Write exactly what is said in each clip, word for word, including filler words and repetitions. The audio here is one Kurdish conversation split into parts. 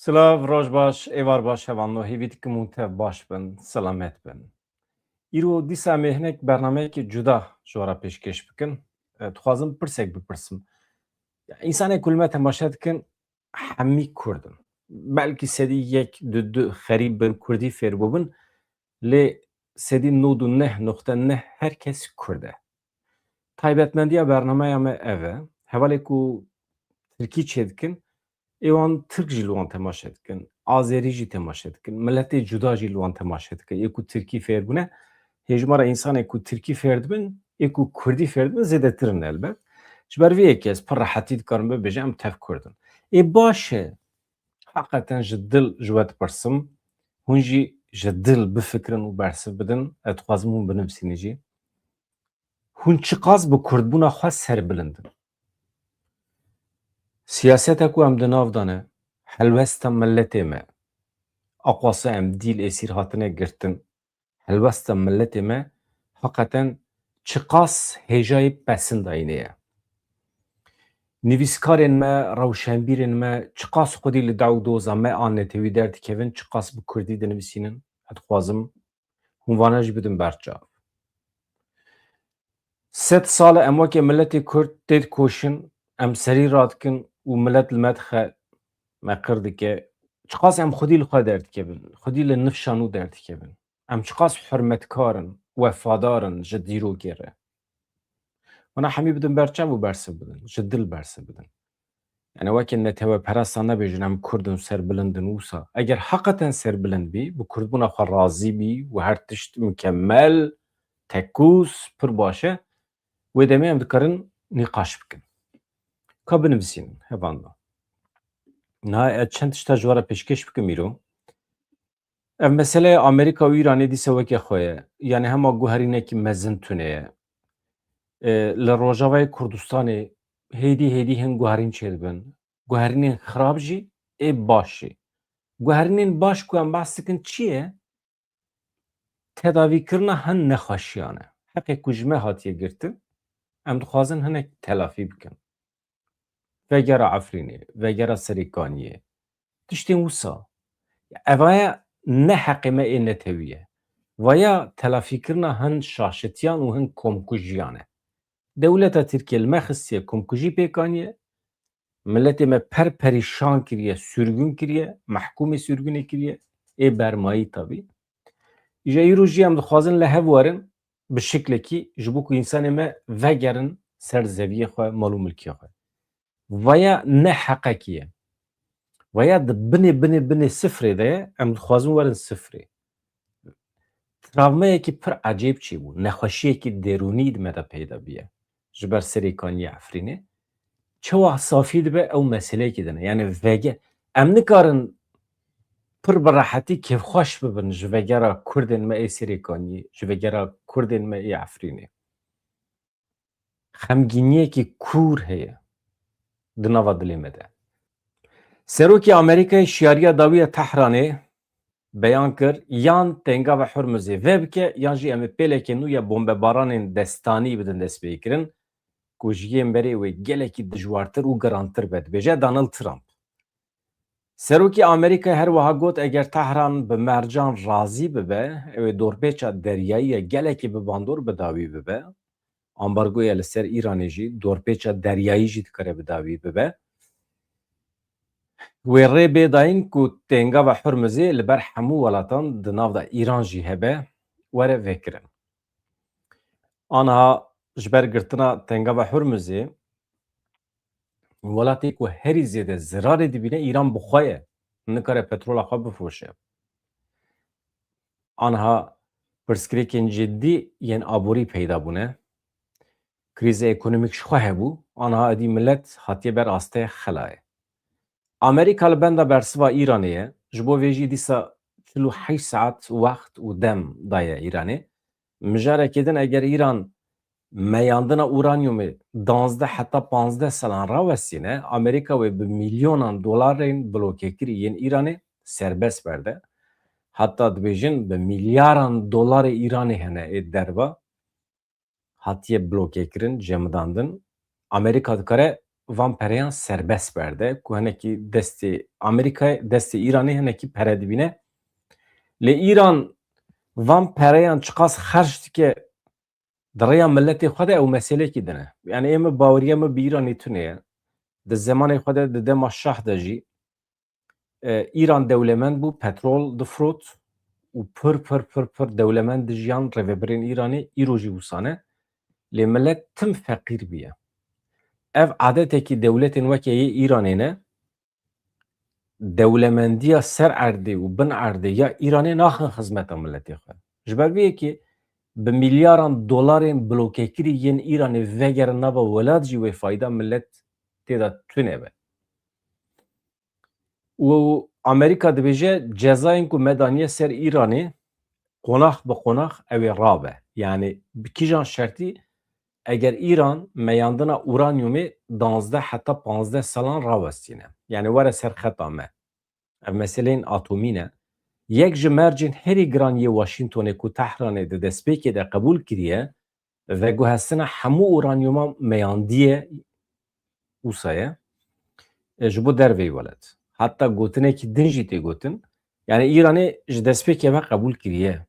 Silav, roj baş, êvar baş, hevalno, hêvî dikim hûn tev baş bin, selamet bin. Îro dîsa em ê hinek bernameyekî cuda ji we re pêşkêş bikin. E, dixwazim pirsek bipirsim. Ya, însanê ku li me temaşe dikin, hemî Kurd in. Belkî sedî yek, du, du xerîb bin, Kurdî fêr bûbin, lê sedî nod û neh noqte neh her kes Kurd e. Taybetmendiya bernameya me ev e. Hevalê ku Tirkî çêdikin, ê wan Tirk jî li wan temaşe dikin, Azerî jî temaşe dikin, miletê cuda jî li wan temaşe dikin. Ê ku Tirkî fêr bûne, hêjmara însanê ku Tirkî fêr dibin, ê ku Kurdî fêr dibin zêdetir in elbet. Ji ber vê yekê ez pir rehetî dikarim bibêjim em tev Kurd in. Ê baş e, heqeten ji dil ji we dipirsim, hûn jî ji dil bifikirin û bersiv bidin, ez dixwazim hûn binivîsînin jî. Hûn çiqas bi kurdbûna xwe serbilind in? Siyaseta ku em di nav de ne, helwesta miletê me, aqwasa em dîl êsîr hatine girtin, helwesta miletê me heqeten çiqas hêjayê pesindayînê ye. Nivîskarên me, rewşenbîrên me çiqas xwedî li dew doza me an netewî derdikevin, çiqas bi kurdî dinivîsînin, ez dixwazim hûn vana jî bidin ber çav. Sed sal e em weke miletê Kurd tê dikoşin, em serî radikin û milet li me dixe, me qir dike. Çiqas em xwedî li xwe derdikevin, xwedî li nifşa nû derdikevin. Em çiqas hurmetkar in, wefadar in ji dîrokê re. Wana hemî bidin ber çav û bersiv bidin, ji dil bersiv bidin. Yani weke neteweperesta nebêjin em Kurd in, serbilind in wisa. Eger heqeten serbilind bî, bi kurdbûna xwe razî bî û her tişt mukemmel, tekûz, pir baş e, wê demê em dikarin nîqaş bikin. Ka binivîsînin, hevalno. Niha ez çend tişta ji we re pêşkêş bikim îro. Ev meseleya Amerîka û Îranê dîsa weke xwe ye. Yani hema guherînekî mezin tune ye. E, li Rojavayê Kurdistanê hêdî hêdî hin guherîn çêdibin. Guherînên xirab jî, ê baş jî. Guherînên baş ku em behs dikin çi ye? Tedavîkirina hin nexweşiyan e. Heqê ku ji me hatiye girtin, em dixwazin hinek telafî bikin. Vegera Efrînê, vegera Serêkaniyê, tiştên wisa. Evaya ne heqê me ê netewî ye. Vaya telafîkirina hin şaşitiyan û hin komkujiyan e. Dewleta Tirkiye li me xistiye, komkujî pêk aniye, miletê me per perîşan kiriye, sürgün kiriye, mehkûmê sürgünê kiriye, ê bermayî tabî. Îja îro jî em dixwazin li hev werin, bi şiklekî ji bo ku însanê me vegerin ser zeviyê xwe, mal û milkê xwe. Vaya ne heqekî ye. Vaya di binê, binê, binê sifrê de ye, em dixwazin werin sifrê. Travmayekî pir ecêb çêbû, nexweşiyekî derûnî di me de peyda bûye. Ji ber Serêkaniyê Efrînê. Çawa safî dibe, ew meseleyekî din e. Yani vege-, em nikarin pir bi rehetî kêfxweş bibin ji vegera Kurdên me ê Serêkaniyê, ji vegera Kurdên me ê Efrînê. Xemgîniyekî kûr heye di nava dilê me de. Serokê Amerîkayê şiyariya dawî ya Tehranê beyan kir, yan Tengava Hurmuzê vebike, yan jî em ê pêleke nû ya bombebaranên destanî bidin destpêkirin, ku ji yên berê wê gelekî dijwartir û girantir be, dibêje Donald Trump. Serokê Amerîkayê her wiha got, eger Tehran bi Mercan razî bibe, ew ê dorpêça deryayî ya gelekî bi bandor bi dawî bibe. Ambargoya li ser Îranê jî, dorpêça deryayî jî dikare bi dawî bibe. Wê rê bê dayîn ku Tengava Hurmuzê li ber hemû welatan di nav de Îran jî hebe, were vekirin. Aniha ji ber girtina Tengava Hurmuzê, welatê ku herî zêde zirarê dibîne Îran bi xwe ye, nikare petrola xwe bifroşe. Aniha pirsgirêkên cidî yên aborî peyda bûne. Krîza ekonomîk ji xwe hebû, aniha êdî milet hatiye ber astê xelayê. Amerîka li benda bersiva Îranê ye, ji bo vê jî dîsa çil û heşt saet wext û dem daye Îranê. Mijarekê din eger Îran meyandina uranyumê duwazdeh heta panzdeh salan rawestîne, Amerîka wê bi milyonan dolarên blokekirî yên Îranê serbest berde. Heta dibêjin bi milyaran dolarê Îranê hene ê derva hatiye blokekirin, cemidandin. Amerîka dikare van pereyan serbest berde, ku hinekî destê Amerîkayê, destê Îranê hinekî pere dibîne. Lê Îran van pereyan çiqas xerc dike di rêya miletê xwe de, ew meselekî din e. Yani ê min baweriya min bi Îranê tune ye. Di zemanê xwe de, di dema şah de jî, e, Îran dewlemend bû, petrol difrot û pir, pir, pir, pir dewlemend dijiyan, rêvebirên Îranê, îro jî wisa ne. Lê milet tim feqîr bûye. Ev adetekî dewletên weke yê Îranê ne, dewlemendiya ser erdê û bin erdê ya Îranê naxin xizmeta miletê xwe. Ji ber vê yekê bi milyaran dolarên blokekirî yên Îranê vegerin nava welat jî wê fayda milet tê de tune be. Û Amerîka dibêje cezayên ku me daniye ser Îranê qonax bi qonax ew ê rabe. Yani bi kîjan şertî? Eger Îran meyandina uranyumê danzdeh heta panzdeh salan rawestîne, yani were ser xeta me. Ev meseleyên atomî ne. Yek ji mercên herî giran yê Washingtonê ku Tehranê di destpêkê de qebûl kiriye, veguhestina hemû uranyuma meyandiyê wisa ye, e, ji bo derveyî welat. Heta gotinekî din jî tê gotin. Yani Îranê ji destpêkê ve qebûl kiriye.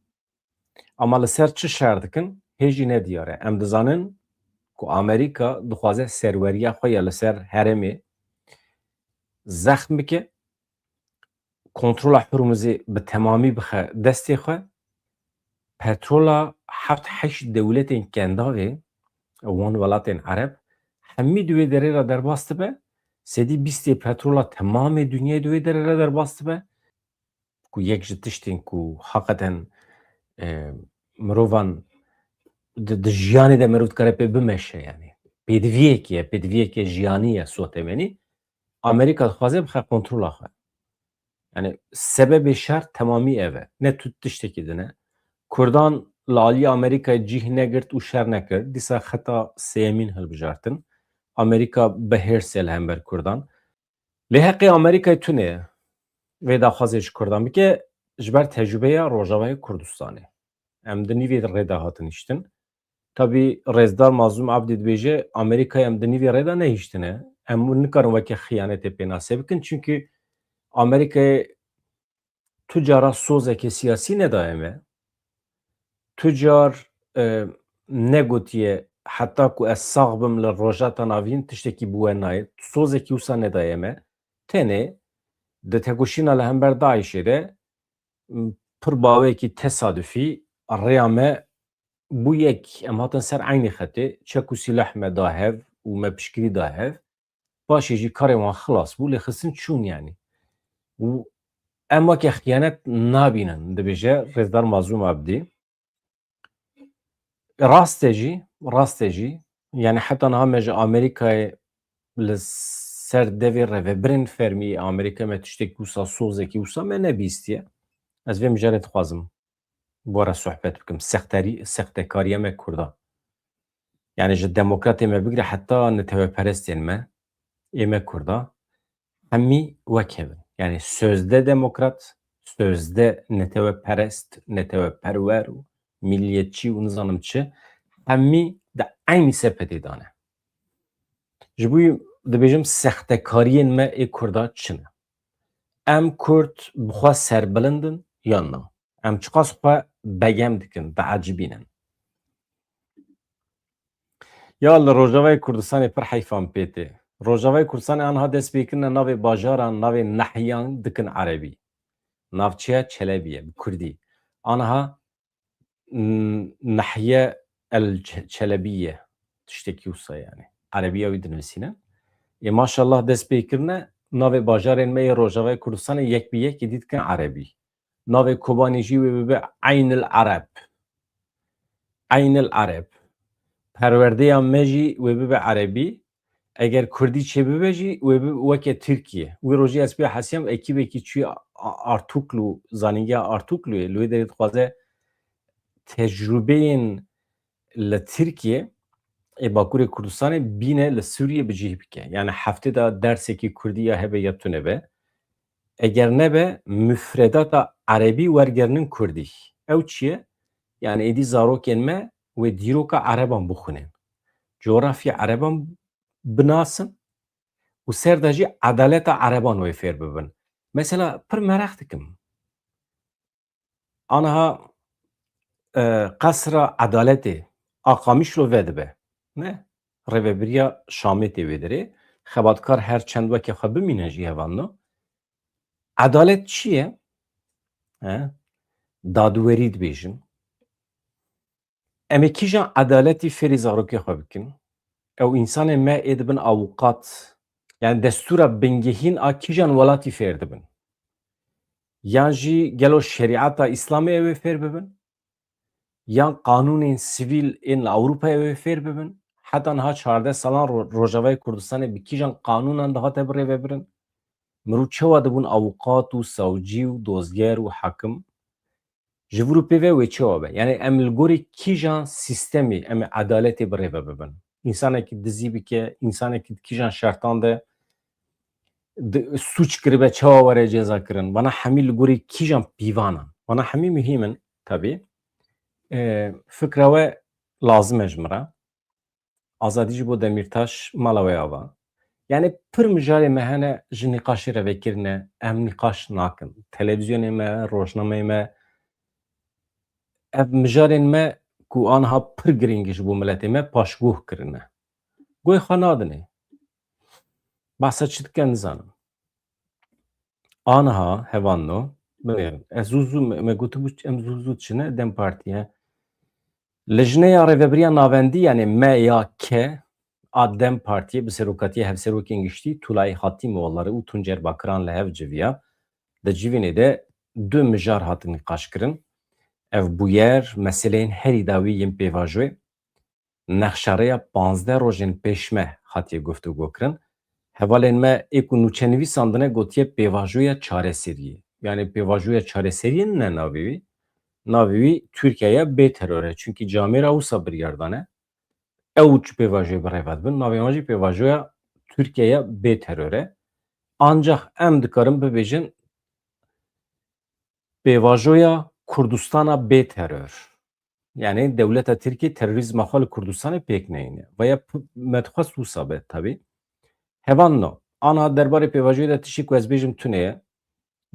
Ama li ser çi şer dikin, hê jî ne diyar e. Em dizanin ku Amerîka dixwaze serweriya xwe ya li ser herêmê zexm bike, kontrola Hurmuzê bi temamî bixe destê xwe, petrola heft heşt dewletên Kendavê, wan welatên Ereb, hemî di wê derê re derbas dibe, sedî bîstê petrola temamê dinyayê di wê derê re derbas dibe, ku yek ji tiştên ku heqeten, e, mirovan di, di jiyanê de mirov dikare pê bimeşe, yani pêdiviyekê ye, pêdiviyeke jiyanî ye sotemenî. Amerîka dixwaze bixe kontrola xwe. Yani sebebê şer temamî ev e. Ne tu tiştekî din e. Kurdan li aliyê Amerîkayê cih negirt û şer nekir. Dîsa xeta sêyemîn hilbijartin. Amerîka bi hêrs e li hember Kurdan. Lê heqê Amerîkayê tune ye vê daxwazê ji Kurdan bike, ji ber tecrûbeya Rojavayê Kurdistanê. Em di nîvê rê de hatin hiştin. Tabî Rêzdar Mazlûm Abdî dibêje, Amerîkayê em di nîvê rê de nehiştine. Em nikarin weke xiyanetê pênase bikin, çimkî Amerîkayê tu cara sozeke siyasî nedaye me. Tu car, e, negotiye, heta ku ez sax bim li Rojhilata Navîn tiştekî bi we nayê. Sozekî wisa nedaye me. Tenê di tekoşîna li hember DAIŞê de, m, pir baweyekî tesadufî rêya me bû yek. Em hatin ser eynî xetê. Çek û sîleh me da hev û me piştgirî da hev. Paşê jî karê wan xilas bû, lê xistin çûn yani. Û em weke xiyanet nabînin, dibêje Rêzdar Mazlûm Abdî. Rast e jî, rast e jî. Yani heta niha me ji Amerîkayê li ser devê rêvebirên fermî yê Amerîka me tiştekî wisa, sozekî wisa me nebîstiye. Ez vê mijarê dixwazim bi we re sohbet bikim. Sexterî-, sextekariya me Kurda. Yani ji demokratê me bigire heta neteweperestên me, ê me Kurda, hemî wek hev in. Yani sözde demokrat, sözde neteweperest, neteweperwer û milliyetçî û nizanim çi, hemî di eynî sepetê de ne. Ji bo dibêjim sextekariyên me ê Kurda çi ne? Em Kurd bi xwe serbilind in yan na? Em çiqas xwe begem dikin, diecibînin? Ya li Rojavayê Kurdistanê pir heyfan pê tê. Rojavayê Kurdistanê aniha dest pê kirine navê bajaran, navê nehiyan dikin erebî. Navçeya Çelebî ye bi kurdî. Aniha n-, Nehiye El Ç-, Çelebiye, tiştekî wisa yani. Erebiya wî dinivîsîne. Ê maşallah dest pê kirine navê bajarên me yê Rojavayê Kurdistanê yek bi yek êdî dikin erebî. Navê Kobanê jî wê bibe Eynil Ereb. Eynil Ereb. Perwerdeya me jî wê bibe erebî. Eger kurdî çêbibe jî wê bibe weke Tirkiye. Wî rojî ez pê hesiyam ekîbekî çûye A-, Artuklu, zanîngeha Artuklu'yê, li wê derê dixwaze tecrûbeyên li Tirkiye ê Bakurê Kurdistanê bîne li Sûriye bi cih bike. Yani heftê de dersekî kurdî ya hebe ya tune be. Eger nebe, mufredata erebî wergerinin kurdî. Ew çi ye? Yani êdî zarokên me wê dîroka ereban bixwînin. Coğrafya ereban binasin. û ser de jî edaleta ereban wê fêr bibin. Mesela pir mereq dikim. Aniha, e, qesra edaletê a Qamişlo vedibe. Ne? Rêvebiriya Şamê tê wê derê. Xebatkar her çend weke xwe bimîne jî hevalno. Edalet çi ye? He? Dadwerî dibêjin. Em ê kîjan edaletî fêrî zarokê xwe bikin? Ew însanên me ê dibin awuqat, yani destûra bingehîn a kîjan welatî fêr dibin? Yan jî gelo şerîeta Îslamê ew ê fêr bibin? Yan qanûnên sivîl ên li Ewropa ew ê fêr bibin? Heta niha çardeh salan Ro-, Rojavayê Kurdistanê bi kîjan qanûnan dihate birêvebirin? Mirov çawa dibûn awuqat û sawcî û dozger û hakim? Ji vir û pê ve wê çawa be? Yani em li gorî kîjan sîstemê em ê edaletê birêve bibin? Însanekî dizî bike, însanekî di kîjan şertan de di, sûc kiribe, çawa were cezakirin? Vana hemî li gorî kîjan pîvanan? Vana hemî muhîm in, tabî. E, fikra we lazim e ji min re. Azadî ji bo Demîrtaş, mala wê ava. Yani pir mijarê me hene ji nîqaşê re vekirine, em nîqaş nakin. Televîzyonê me, rojnameyê me, ev mijarên me ku aniha pir girîng ji bo miletê me paşguh kirine. Guhê xwe nadinê. Behsa çi dike nizanim. Aniha hevalno, binêrin. Ez zû zû me, me gotibû em zû zû çine DEM Partiye. Lijneya Rêvebiriya Navendî, yani M Y K, a DEM Partiyê bi serokatiya hevserokên giştî Tulayî Hatîmoğulları û Tuncer Bakiran li hev civiya. Di civînê de du mijar hatin nîqaşkirin. Ev bûyer, meseleyên herî dawî yên pêvajoyê. Nexşarêya panzdeh rojên pêş me hatiye guftûgokirin. Hevalên me ê ku nûçenivîsandine gotiye pêvajoya çareseriyê. Yani pêvajoya çareseriyê ne navê wî. Navê wî Tirkiyeya bê teror e. Çunkî camêra wisa biryar dane. Ew çi pêvajoyê bi rê ve dibin. Navê wan jî pêvajoya Tirkiyeya bê teror e. Ancax em dikarin bibêjin pêvajoya Kurdistana bê teror. Yani dewleta Tirkiyê terorîzma xwe li Kurdistanê pêk neyne. Veya p-, me dixwest wisa be tabî. Hevalno, ana derbarê pêvajoyê de tiştê ku ez bêjim tune ye.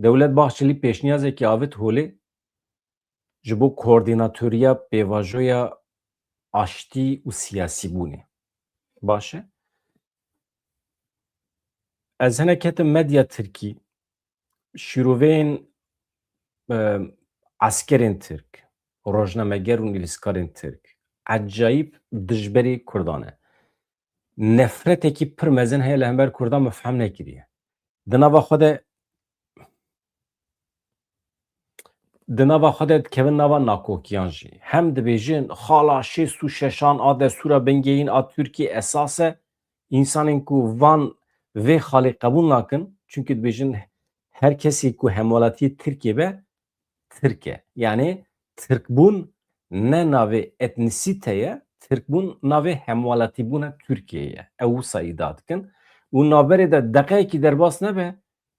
Dewlet Bahçelî pêşniyazekî avêt holê ji bo koordînatoriya pêvajoya aştî û siyasîbûnê. Baş e. Ez hinek ketim medya tirkî, şîroveyên, e, eskerên tirk, rojnameger û nivîskarên tirk, ecayîb dijberî Kurdan e. Nefretekî pir mezin heye li hember Kurdan, min fehm nekiriye. Di nava xwe de, di nava xwe de dikevin nava nakokiyan jî. Hem dibêjin, xala şêst û şeşan a destûra bingehîn a Tirkiyê esas e. Însanên ku van vê xalê qebûl nakin, çunkî dibêjin, her kesê ku hemwelatiyê Tirkiyê be, Tirk e. Yani Tirkbûn ne navê etnisîte ye, Tirkbûn navê hemwelatîbûna Tirkiyeyê ye. Ew wisa îdia dikin. Û navberê de deqeyekî derbas nebe,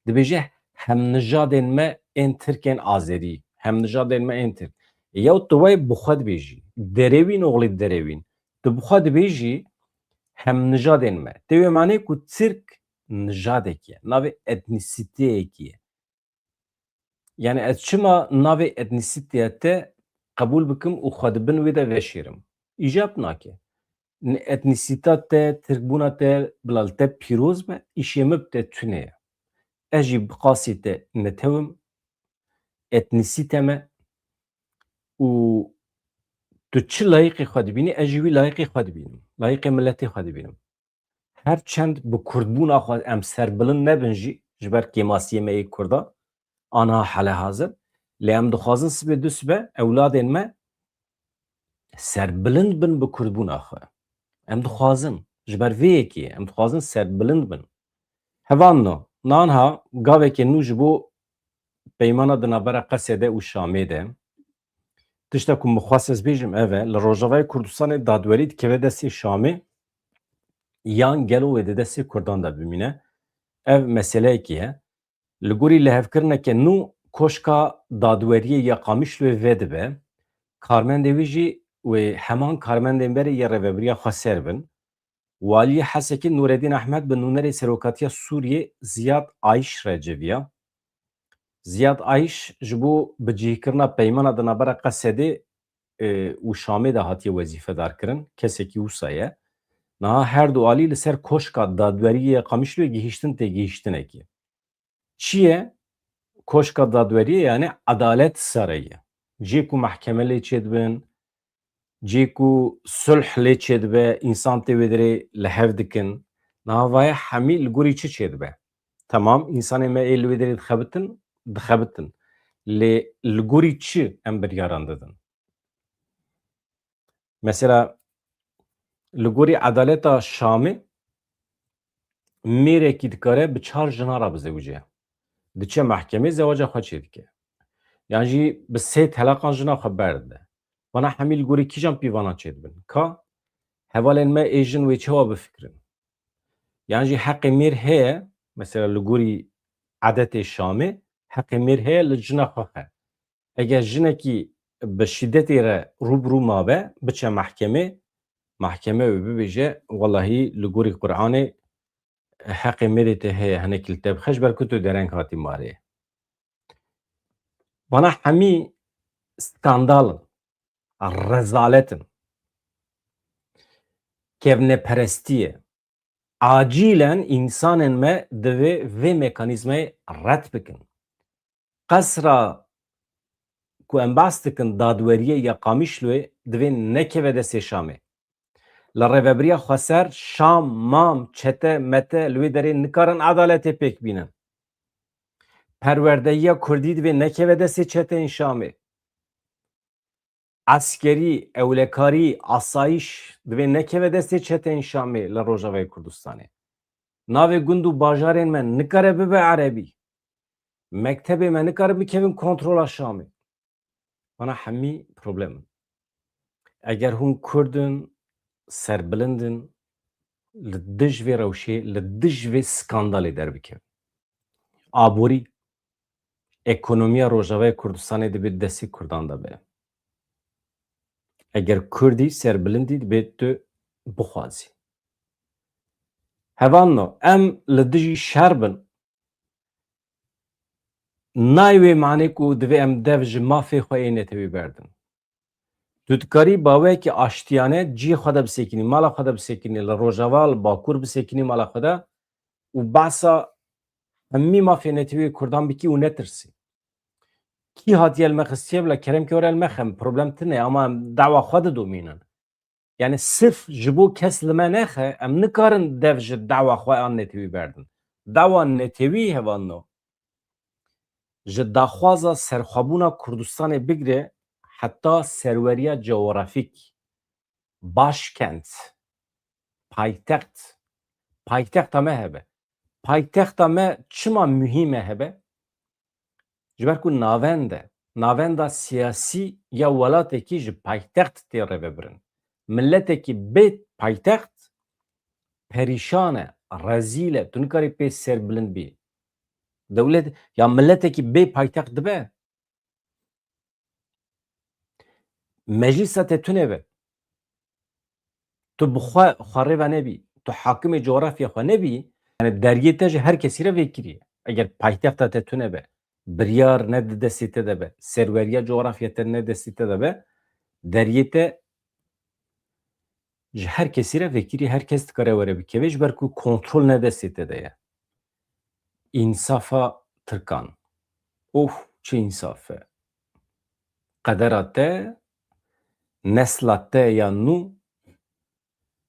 dibêje, hemnijadên me ên Tirk ên Azerî, hemnijadên me ên Tirk. Yew tu wê bi xwe dibêjî. Derewîn oxlî derewîn. Tu bi xwe dibêjî, hemnijadên me. Tê wê manê ku Tirk nijadekî ye. Navê etnisîteyekî ye. Yani ez çima navê etnisîteya te qebûl bikim û xwe di bin wê de veşêrim? Îcab nake. N-, etnisîta te, tirkbûna te bila li te pîroz be, îşê min bi te tune ye. Ez jî bi qasî te netew im, etnisîte me û tu çi layiqê xwe dibînî, ez jî wî layiqê xwe dibînim. Layiqê miletê xwe dibînim. Her çend bi kurdbûna xwe em serbilind nebin jî, ji ber kêmasiyê me yê kurda, aniha hele hazir, lê em dixwazin sibê du sibe ewladên me serbilind bin bi kurdbûna xwe. Em dixwazin, ji ber vê yekê em dixwazin serbilind bin. Hevalno, nanha gaveke nû ji bo peymana di navbera Qesedê û Şamê de, tişta ku min xwest ez bêjim ev e, li Rojavayê Kurdistanê dadwerî dikeve destê Şamê, yan gelo wê di destê Kurdan de bimîne? Ev meseleyekî ye. Li gorî lihevkirineke nû, koşka dadweriyê ya Qamişloyê vedibe, karmendê wî jî wê heman karmendên berê yê rêvebiriya xweser bin. Waliyê Hesekê Nûredîn Ehmed bi nûnerê serokatiya Sûriyê Ziyad Ayş re civiya. Ziyad Ayş ji bo bicihkirina peymana di navbera Qesedê, e, û Şamê de hatiye wezîfedar kirin. Kesekî wisa ye. Niha her du alî li ser koşka dadweriyê ya Qamişloyê gihîştin têgihîştinekê. Çi ye? Koşka dadweriyê, yani edalet sarayı. Cê ku mehkeme lê çêdibin, cê ku sulh lê çêdibe, însan tê wê derê li hev dikin. Niha vaye hemî li gorî çi çêdibe? Temam, însanê me ê li wê derê dixebitin, dixebitin. Lê li gorî çi em biryaran didin? Mesela, li gorî edaleta Şamê mêrekî dikare bi çar jina re bizewicê. Diçe mehkemê zewaca xwe çêdike. Yan jî bi sê telaqan jina xwe berdide. Vana hemî li gorî kîjan pîvana çêdibin? Ka hevalên me ê jin wê çawa bifikirin? Yan jî heqê mêr heye, mesela li gorî edetê Şamê, heqê mêr heye li jina xwe xe. Eger jinekî bi şîdetê re rû bi rû mabe, biçe mehkemê, mehkeme wê bibêje, welahî li gorî Qur'anê heqê mêrê te heye, hinek li te bixe, ji ber ku tu dereng hatî marê. Vana hemî skandal in, rezalet in, kevneperestî ye. Acilen însanên me divê vê mekanîzmayê red bikin. Qesra ku em behs dikin, dadweriyê ya Qamişloyê, divê nekeve destê Şamê. Li rêvebiriya xweser, Şam, Mam, çete, mete li wê derê nikarin edaletê pêk bînin. Perwerdehiya Kurdî divê nekeve destê çeteyên Şamê. Eskerî, ewlekarî, asayîş divê nekeve destê çeteyên Şamê li Rojavayê Kurdistanê. Navê gund û bajarên me nikare bibe erebî. Mektebê me nikare bikevin kontrola Şamê. Vana hemî problem in. Eger hûn Kurd in, serbilind in, li dij vê rewşê, li dij vê skandalê derbikevin. Aborî, ekonomiya Rojavayê Kurdistanê dibê destê Kurdan de be. Eger Kurdî serbilindî, dibê tu bixwazî. Hevalno, em li dijî şer bin, nayê wê manê ku divê em dev ji mafê xwe ê netewî berdin. Tu dikarî baweyekî aştiyane cihê xwe de bisekinî, mala xwe de bisekinî, li Rojava, li Bakur bisekinî mala xwe de û behsa hemî mafê netewî Kurdan bikî û netirsî. Kî hatiye li me xistiye bila kerem ke were li me xe, problem tune, ama em dawa xwe didomînin. Yani sirf ji bo kes li me nexe, em nikarin dev ji dawa xwe an netewî berdin. Dawa netewî hevalno, ji daxwaza serxwebûna Kurdistanê bigire heta serweriya coğrafîk, başkent, paytext, paytexta me hebe. Paytexta me çima muhîm e hebe? Ji ber ku navend e. Navenda siyasî ya welatekî ji paytext tê rêvebirin. Miletekî bê paytext perîşan e, rezîl e. Tu nikarî pê serbilind bî. Dewlet ya miletekî bê paytext dibe. Meclisa te tune be. Tu bi xwe, xwe rê ve nebî. Tu hakimê coğrafya xwe nebî. Yani deriyê te ji her kesî re vekirî ye. Eger paytexta te tune be, biryar ne di destê te de be, serweriya coğrafya te ne destê te de be, deriyê te ji her kesî re vekirî, her kes dikare were bikeve, ji ber ku kontrol ne destê te de ye. Însafa Tirkan. Of, çi însaf e. Qedera te, nesla te ya nû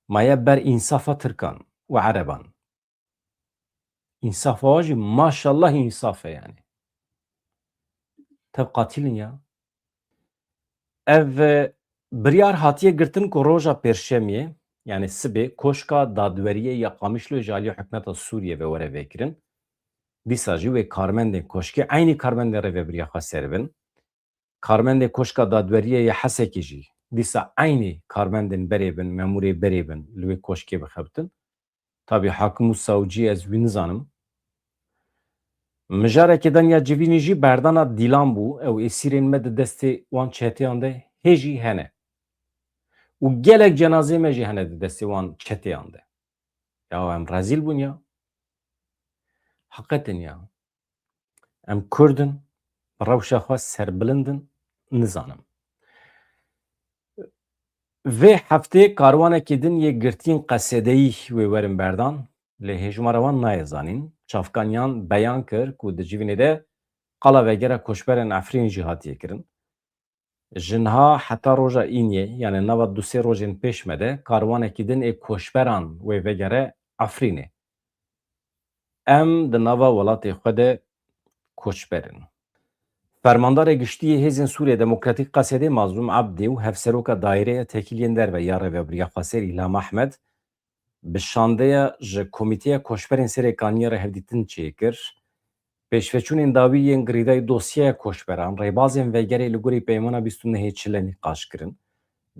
maye ber însafa Tirkan û Ereban. Însafa wa jî maşallah însaf e yani. Tev qatil in ya. Ev, e, biryar hatiye girtin ku roja Pêrşemiyê, yani sibê, koşka dadweriyê ya Qamişloyê ji aliyê hikûmeta Sûriyê ve were vêkirin. Dîsa jî wê karmendên koşkê, eynî karmendên rêvebiriya xweser bin. Karmendê koşka dadweriyê ya Hesekê jî dîsa eynî karmendên berê bin, memûrê berê bin li wê koşkê bixebitin. Tabî hakim û sawcî ez wî nizanim. Mijareke din ya civînî jî berdana dîlan bû, ew êsîrên me di destê wan çeteyan de hê jî hene. Û gelek cenazê me jî hene di destê wan çeteyan de. Ya em rezîl bûn ya. Heqetin ya. Em Kurd in, bi rewşa xwe serbilind in, nizanim. Vê heftê karwanekî din yê girtiyên Qesedeyî wê werin berdan, lê hêjmara wan nayê zanîn. Çavkaniyan beyan kir ku di civînê de qala vegera koçberên Efrînê jî hatiye kirin. Ji niha heta roja îniyê, yani nava du sê rojên pêş me de, karwanekî din ê koçberan wê vegere Efrînê. Em di nava welatê xwe de koçber in. Fermandarê Giştî yê Hêzên Sûriye Demokratîk Qesedê Mazlûm Ebdî û Hevseroka Daîreya Tekîliyên Derve ya Rêvebiriya Xweser Îlham Ehmed bi şandeya ji Komîteya Koçberên Serê Kaniyê re hevdîtin çêkir. Pêşveçûnên dawî yên girêdayî dosyeya koçberan, rêbazên vegerê li gorî peymana bîst û nehê çile nîqaş kirin.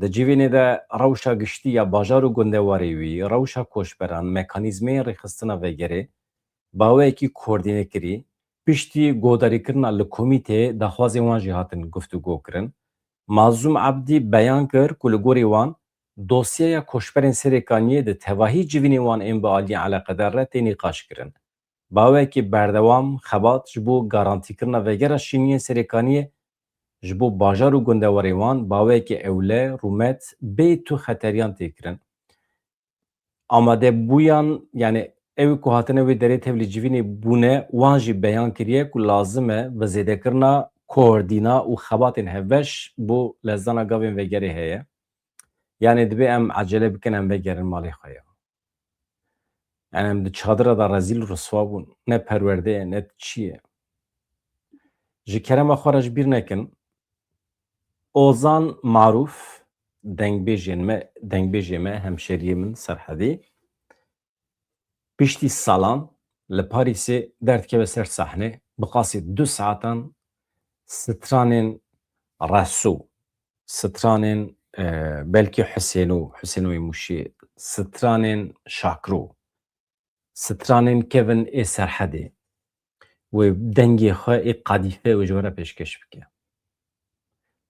Di civînê de rewşa giştî ya bajar û gundewarê wî, rewşa koçberan, mekanîzmeyên rêxistina vegerê, baweyekî koordînekirî, piştî guhdarîkirina li komîteyê daxwazên wan jî hatin guftûgo kirin. Mazlûm Ebdî beyan kir ku li gorî wan dosyeya koçberên Serê Kaniyê di tevahî civînên wan ên bi aliyên eleqedar re tê nîqaş kirin. Bawekî berdewam xebat ji bo garantîkirina vegera şîniyên Serê Kaniyê ji bo bajar û gundewarên wan bawekî ewle, rûmet, bê tu xeteriyan tê kirin. Amadebûyan, yani ew ku hatine wê derê tevlî civînê bûne, wan jî beyan kiriye ku lazim e bi zêdekirina koordîna û xebatên hevbeş bo lezdana gavên vegerê heye. Yani dibe em ecele bikin, em vegerin malê xwe ya. Yani em di çadira de rezîl û riswa bûn. Ne perwerde ye, ne çi ye. Ji kerema xwe re ji bîr nekin. Ozan Marûf, dengbêjên me, dengbêjê me, hemşeriyê min Serhedî, piştî salan li Parîsê derdikeve ser sahnê, bi qasî du saetan stranên Reso, stranên, e, belkî Husêno, Husênoyê Mûşê, stranên Şakro, stranên kevin ê Serhedê wê dengê xwe ê qadîfe wê ji we re pêşkêş bike.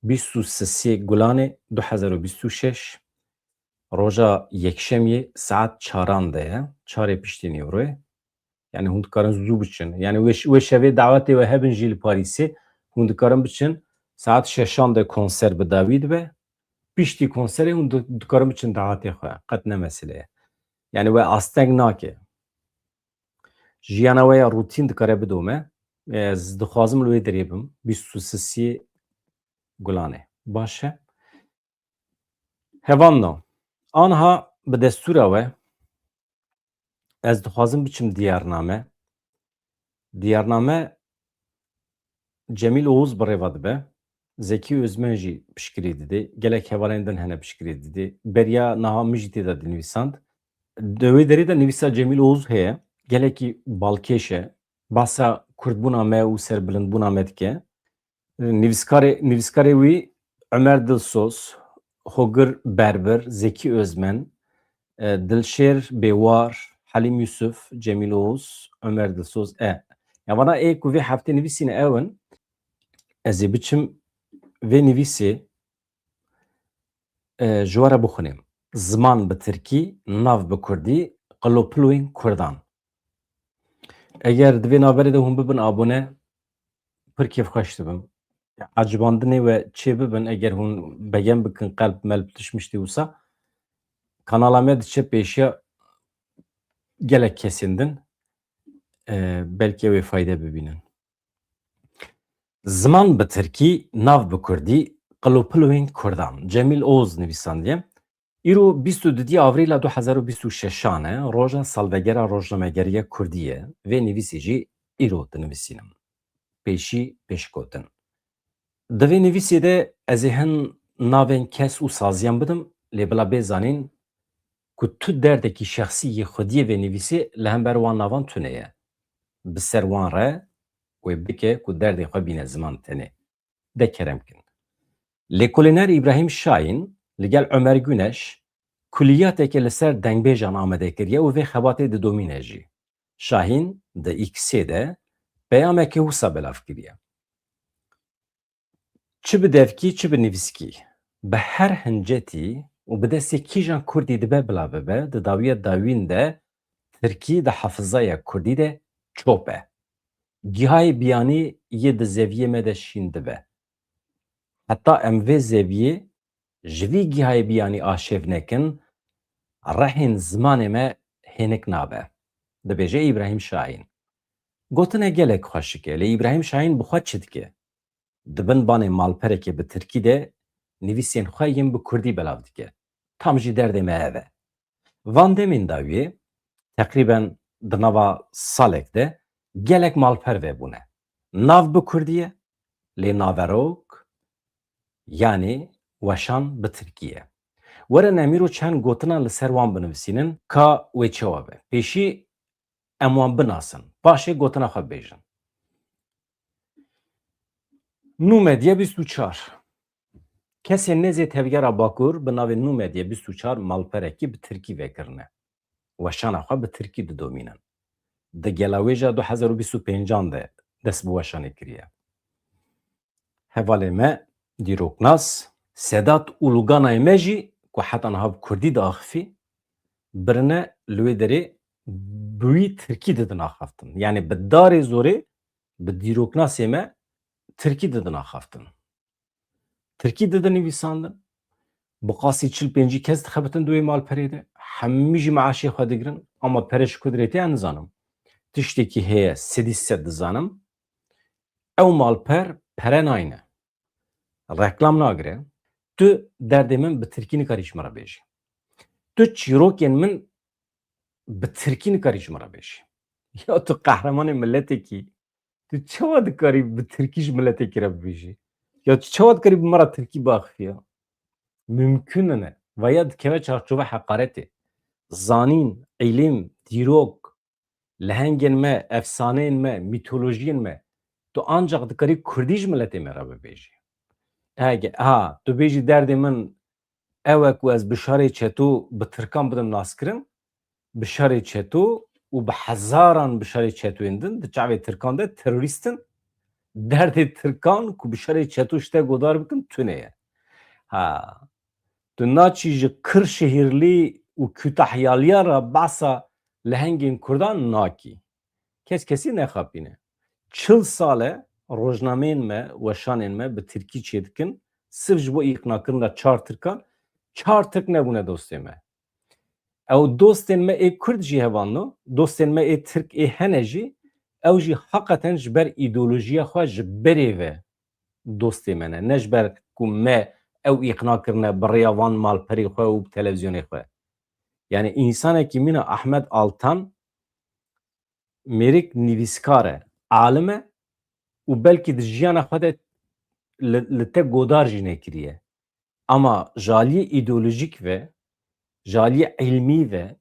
Bîst û sisê Gulanê du hezar û bîst û şeş, roja yekşemiyê saet çaran de ye, çarê piştî nîvroyê. Yani hûn dikarin zû biçin. Yani wê, wê şevê dawetê we hebin jî li Parîsê, hûn dikarin biçin, saet şeşan de konser bi dawî dibe. Piştî konserê hûn di-, dikarin biçin dawetê xwe. Qet ne mesele ye. Yani we asteng nake. Jiyana we ya rûtîn dikare bidome. Ez dixwazim li wê derê bim. Bîst û sisê Gulanê. Baş e. Hevalno, anha bi destûra we ez dixwazim biçim diyarname. Diyarname Cemîl Oğuz bi rêva dibe. Zekî Özmen jî piştgirî didê. Gelek hevalên din hene piştgirî didê. Beriya niha min jî tê de dinivîsand. Di wê derê de nivîsa Cemîl Oğuz heye. Gelekî balkêş e. Bahsa kurdbûna me û serbilindbûna me dike. Nivîskarê, nivîskarê wî Ömer Dilsoz, Hogir Berber, Zekî Özmen, e, Dilşêr Bêwar, Helîm Yusuf, Cemîl Oğuz, Ömer Dilsoz, e. Ya vana ê ku vê heftê nivîsîne ew in, ez ê biçim vê nivîsê, e, ji we re bixwînim. Ziman bi tirkî, nav bi kurdî, qilopiloyên kurdan. Eger di vê navberê de hûn bibin abone, pir kêfxweş dibim. Ecibandinê we çê bibin, eger hûn begem bikin, qelb melb tişt miştî wisa, kanala me diçe pêşiya gelek kesên din, e, belkî ew ê fayde bibînin. Ziman bi tirkî, nav bi kurdî, qilopiloyên kurdan. Cemîl Oğuz nivîsandiye. Îro bîst û dudiyê Avrîla du hezar û bîst û şeşan e, roja salvegera rojnamegeriya kurdî ye. Vê nivîsê jî îro dinivîsînim. Pêşî pêşgotin. Di vê nivîsê de ez ê hin navên kes û saziyan bidim, lê bila bê zanîn ku tu derdekî şexsî yê xwediyê vê nivîsê li hember wan navan tune ye. Bi ser wan re wê bike ku derdê xwe bîne ziman tenê. De kerem kin. Lêkolîner Îbrahîm Şahîn li gel Ömer Güneş kuliyateke li ser dengbêjan amade kiriye û vê xebatê didomîne jî. Şahîn di X-ê de peyameke wisa belav kiriye. Çi bi devkî, çi bi nivîskî, bi her hincetî û bi destê kîjan kurdî dibe bila bibe, di dawiya dawîn de Tirkî di hefizaya kurdî de çop e. Gihayê biyanî yê di zeviyê me de şîn dibe. Heta em vê zeviyê ji vî gihayê biyanî aşêv nekin, rehên zimanê me hênik nabe, dibêje Îbrahîm Şahîn. Gotinê gelek xweşik e, lê Îbrahîm Şahîn bi xwe çi dike? Di bin banê malperekê bi tirkî de nivîsên xwe yên bi kurdî belav dike. Tam jî derdê me ev e. Van demên dawiyê, teqrîben di nava salek de gelek malper vebûne. Nav bi kurdî ye, lê naverok, yanî weşan bi tirkî ye. Werin em îro çend gotina li ser wan binivîsînin, ka wê çawa be. Pêşî em wan binasin, paşê gotina xwe bêjin. Nû Medya bîst û çar. Kesên nêzê tevgera Bakur bi navê Nû Medya bîst û çar malperekî bi tirkî vekirine. Weşana xwe bi tirkî didomînin. Di gelawêja du hezar û bîst û pêncan de dest bi weşanê kiriye. Hevalê me, dîroknas, Sedat Uluganay me jî ku heta niha bi kurdî diaxifî, birine li wê derê bi wî tirkî didin axaftin. Yanî bi darê zorê bi dîroknasê me tirkî didin axaftin. Tirkî didin nivîsandin. Bi qasî çil pêncî kes dixebitin di wê malperê de. Hemî jî meaşê xwe digirin. Ama pere ji ku dirê tê ez nizanim. Tiştekî heye, sedî sed dizanim. Ew malper pere nayne. Reklam nagire. Tu derdê min bi tirkî nikarî ji min re bêjî. Tu çîrokên min bi tirkî nikarî ji min re bêjî. Ya tu qehremanê miletekî, tu çawa dikarî bi tirkî ji miletekî re bibêjî? Ya tu çawa dikarî bi me re tirkî biaxifî ya? Mimkun nine. Vaya dikeve çarçove heqaretê. Zanîn, îlim, dîrok, lehengên me, efsaneyên me, mîtolojiyên me, tu ancaq dikarî kurdî ji miletê me re bibêjî. Hege, ha, tu bêjî derdê min ew e ku ez Bişarê Çeto bi tirkan bidim naskirin, Bişarê Çeto û bi hezaran Bişarê Çetoyên din di çavê tirkan de terorîst in, derdê tirkan ku Bişarê Çeto ji te godar bikin tune ye. Ha, tu naçî ji Kırşehirli û Kütahyaliya re behsa lehengên kurdan nakî. Kes kesî nexapîne. Çil sal e rojnameyên me, weşanên me bi tirkî çêdikin, sirf ji bo îqnakirina çar tirkan, çar tirk nebûne dostê me. Ew dostên me ê kurd jî hevalno, dostên me ê tirk ê hene jî, ew jî heqeten ji ber îdeolojiya xwe ji berê ve dostê me ne. Ne ji ber ku me ew îqna kirine bi rêya van malperê xwe û bi televîzyonê xwe. Yanî însanekî mîna Ahmet Altan mêrik nivîskar e, alim e û belkî di jiyana xwe de li, li te godar jî nekiriye. Ama ji aliyê îdeolojîk ve, ji aliyê îlmî ve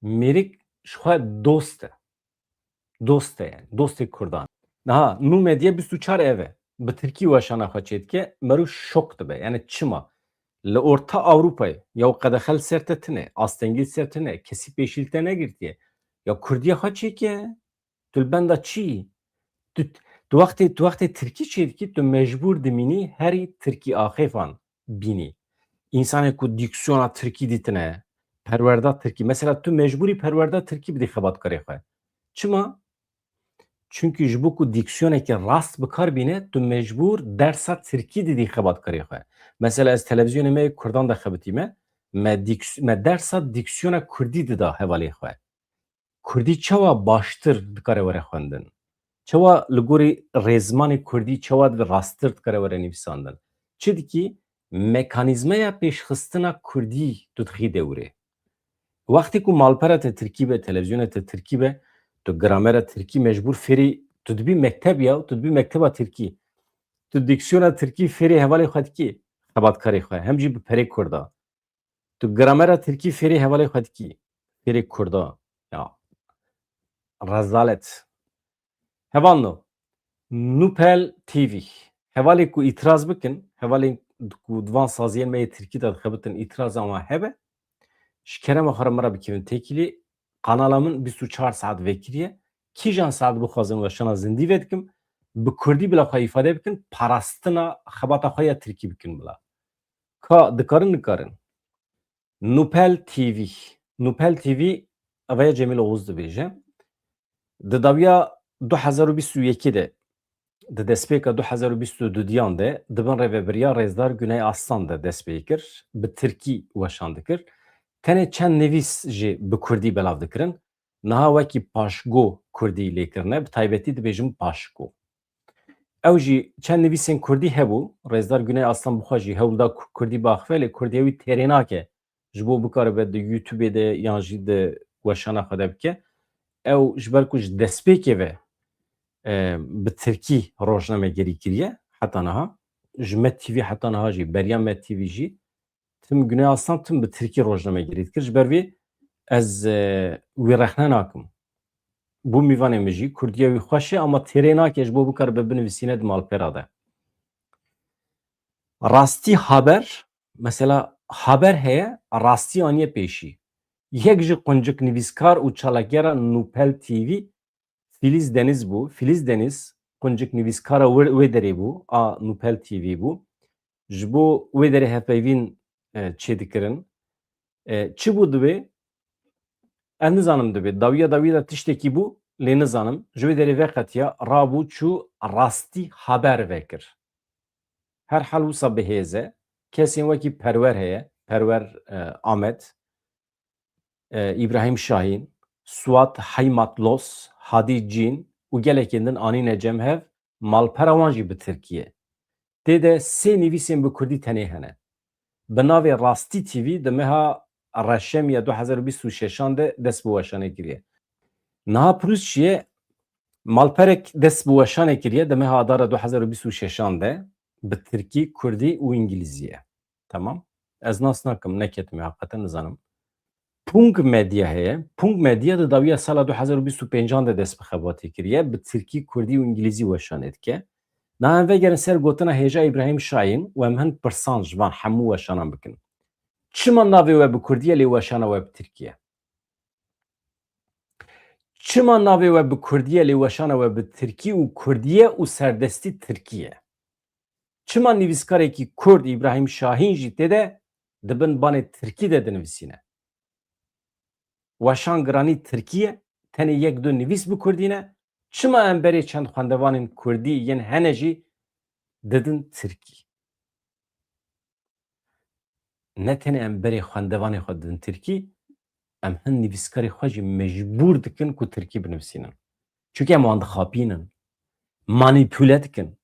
mêrik ji xwe dost e. Dost e yani. Dostê kurdan. Niha Nû Medya bîst û çar ev e. Bi tirkî weşana xwe çêdike, merû şok dibe. Yani çima? Li orta Ewropayê ya qedexe li ser te tine, astengî li ser tine, kesî pêşî li te negirtiye. Ya kurdiya xwe çêke, tu li benda çi yî? Tu, tu wextê, tu wextê tirkî çêdikî, tu mecbûr dimînî herî tirkî axêfan bînî. Însanê ku dîksiyona tirkî dîtine, perwerda tirkî. Mesela tu mecbûrî perwerda tirkî bidî xebatkarê xwe. Çima? Çunkî ji bo ku dîksiyonekî rast bi kar bîne, tu mecbûr dersa tirkî didî xebatkarê xwe. Mesela ez televîzyonê me yê kurdan de xebitîme, me dîks-, me dersa dîksiyona kurdî dida hevalê xwe. Kurdî çawa baştir dikare were xwendin? Çawa li gorî rêzmanê kurdî çawa dibe rasttir dikare were nivîsandin? Çi dikî? Mekanîzmeya pêşxistina kurdî tu dixî dewrê. Wextê ku malpera te tirkî be, televîzyona te tirkî be, tu gramera tirkî mecbûr fêrî, tu dibî mekteb ya, tu dibî mekteba tirkî. Tu dîksiyona tirkî fêrî hevalê xwe dikî, xebatkarê xwe, hem jî bi perê kurda. Tu gramera tirkî fêrê hevalê xwe dikî, fêrê kurda. Ya. Rezalet. Hevalno, Nupel T V. Hevalê ku îtiraz bikin, hevalên ku di van saziyên me yê tirkî de dixebitin îtiraza wan hebe, ji kerema xwe re min re bikevin têkilî, kanala min bîst û çar saet vekiriye. Kîjan saet bixwazin weşana zindî vedikim, bi kurdî bila xwe îfade bikin, parastina xebata xwe ya tirkî bikin bila. Ka dikarin, nikarin. Nupel T V. Nupel T V Evaya Cemîl Oğuz dibêje. Di dawiya du hezar û bîst û yekê de, di destpêka du hezar û bîst û dudiyan de, di bin rêvebiriya Rêzdar Güney Aslan de dest pê kir, bi tirkî weşan dikir. Tenê çend nivîs jî bi kurdî belav dikirin. Niha wekî paşgo kurdî lê kirine, bi taybetî dibêjin paşgo. Ew jî çend nivîsên kurdî hebû, Rêzdar Güney Aslan bi xwe jî hewl da ku-, kurdî biaxive, lê kurdî wî têrê nake ji bo bikaribe di YouTubeê de yan jî di weşana xwe de bike. Ew ji ber ku ji destpêkê ve, e, bi tirkî rojnamegerî kiriye heta niha. Ji Med T V heta niha jî, beriya Med T V jî tim Güney Aslan tim bi tirkî rojnamegerî dikir. Ji ber vê ez, e, wî rexne nakim. Bû mîvanê min jî, kurdiya wî xweş e, ama têrê nake ji bo bikaribe binivîsîne di malpera de. Rastî haber, mesela haber heye, rastî aniye pêşî. Yek ji quncik nivîskar û çalakgera Nûpel T V Filiz Deniz bû. Filiz Deniz quncik nivîskara wê, wê derê bû, a Nûpel T V bû. Ji bo wê derê hevpeyvîn, e, çêdikirin. E, çi bû dibê? Ez nizanim dibê. Dawiya dawî de tiştekî bû, lê nizanim. Ji wê derê veqetiya, rabû çû rastî haber vekir. Her hal wisa bi hêz e. Kesên wekî Perwer heye, Perwer, e, Amed, e, Îbrahîm Şahîn, Suat Haymatlos, Hadî Cîn û gelekên din anîne cem hev, malpera wan jî bi tirkî ye. Tê de sê nivîsên bi kurdî tenê hene. Bi navê Rastî T V di meha Reşemya du hezar û bîst û şeşan de dest bi weşanê kiriye. Niha pîroz çi ye? Malperek dest bi weşanê kiriye di meha Adara du hezar û bîst û şeşan de bi tirkî, kurdî û îngilîzî ye. Tamam. Ez nas nakim, neketime, heqîqeten nizanim. Punk Medya heye. Punk Medya di dawiya sala du hezar û bîst û pêncan de dest bi xebatê kiriye. Bi tirkî, kurdî û îngilîzî weşanê dike. Niha em vegerin ser gotina hêja Îbrahîm Şahîn û em hin pirsan ji van hemû weşanan bikin. Çima navê we bi kurdî ye lê weşana we bi tirkî ye? Çima navê we bi kurdî ye lê weşana we bi tirkî û kurdî ye û serdestî tirkî ye? Çima nivîskarekî kurd Îbrahîm Şahîn jî tê de di bin banê tirkî de dinivîsîne? Weşan giranî tirkî ye, tenê yek du nivîs bi kurdî ne. Çima em berê çend xwendevanên kurdî yên hene jî didin tirkî? Ne tenê em berê xwendevanê xwe didin tirkî, em hin nivîskarê xwe jî mecbûr dikin ku tirkî binivîsînin. Çunke em wan dixapînin, manîpule dikin.